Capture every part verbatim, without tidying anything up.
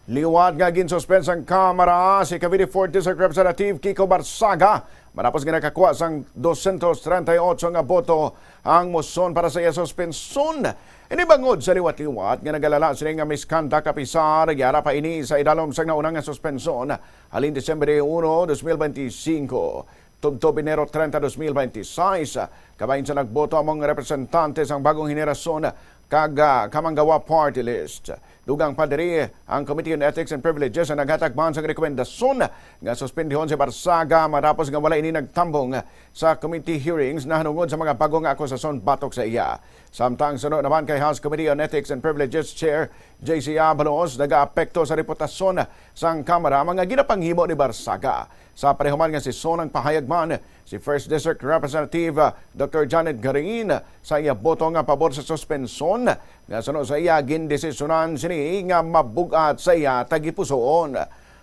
Liwat nga ginsuspend sang Kamara si Cavite Fourth District Representative Kiko Barzaga matapos nga nakakuha sang dosyentos treinta y ocho nga boto ang motion para sa iya suspensyon. Ini bangod sa liwat-liwat nga nagalala sini nga misconduct, apisar yara pa ini sa idalom sang nauna nga suspensyon halin Disyembre uno, dos mil beintisinko. Tubtob Enero treinta, dos mil beintiseis, kabahin sa nagboto among representante sang Bagong Henerasyon kag, ah, Kamanggawa Party List. Dugang pa diri, ang Committee on Ethics and Privileges ang naghatag man sang rekomendasyon nga suspendihon si Barzaga matapos nga wala ini nagtambong sa committee hearings nahanungod sa mga bag-o nga akusasyon batok sa iya. Samtang suno naman kay House Committee on Ethics and Privileges Chair J C Abalos, nagaapekto sa reputasyon sang Kamara ang mga ginapanghimo ni Barzaga. Sa pareho man nga sesyon, nagpahayag man si First District Representative, ah, Doctor Janet Garin sa iya boto nga pabor sa suspensyon, nga suno sa iya gindesisyonan sini nga mabug-at sa iya tagipusoon.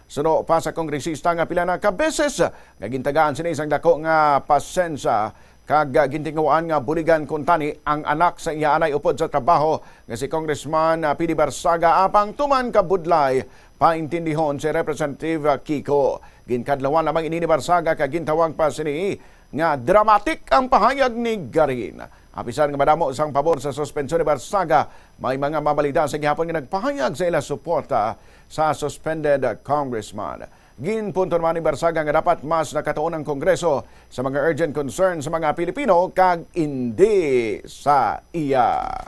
Suno pa sa kongresista nga pila na ka beses nga gintagaan sini sang dako nga pasensya kag gintinguhaan nga buligan kuntani ang anak sa iya anay upod sa trabaho nga si Congressman, ah, P D Barzaga, apang tuman kabudlay paintindihon si Representative, ah, Kiko. Ginkadlawan lamang ini ni Barzaga kag gintawag pa sini nga dramatic ang pahayag ni Garin. Apisar nga madamo sang pabor sa suspensyon ni Barzaga, may mga mamalida sa gihapon nga nagpahayag sa ila suporta sa suspended congressman. Ginpunto naman ni Barzaga nga dapat mas nakatuon ang Kongreso sa mga urgent concerns sa mga Pilipino kag indi sa iya.